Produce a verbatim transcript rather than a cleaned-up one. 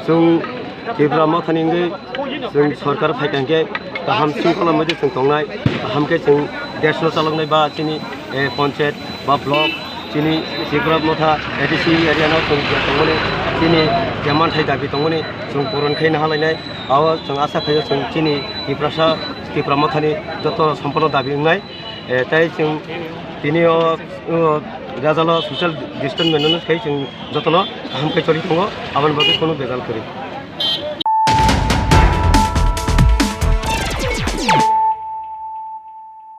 Chwng Tipra Mothani wngwi chwng sorkar phaikha hwnkhe kaham sengkolo mode chwng tongnai, kaham khe chwng desh no chaloknai ba chini, eh, panchayat ba block chini Tipra Motha A D C area no chwng je tongmani chini je manthai dabi tongmani chwng puron khe nahalainai. Abo chwng asha khaio chwng chini Tiprasa, Tipra Mothani joto sampono dabi wngnai. Eh, tei chwng tini o, o, rajalo social distance maintainance khai chwng jotono kaham khe choli tongo, aboni bagwi kunu bejal kwrwi.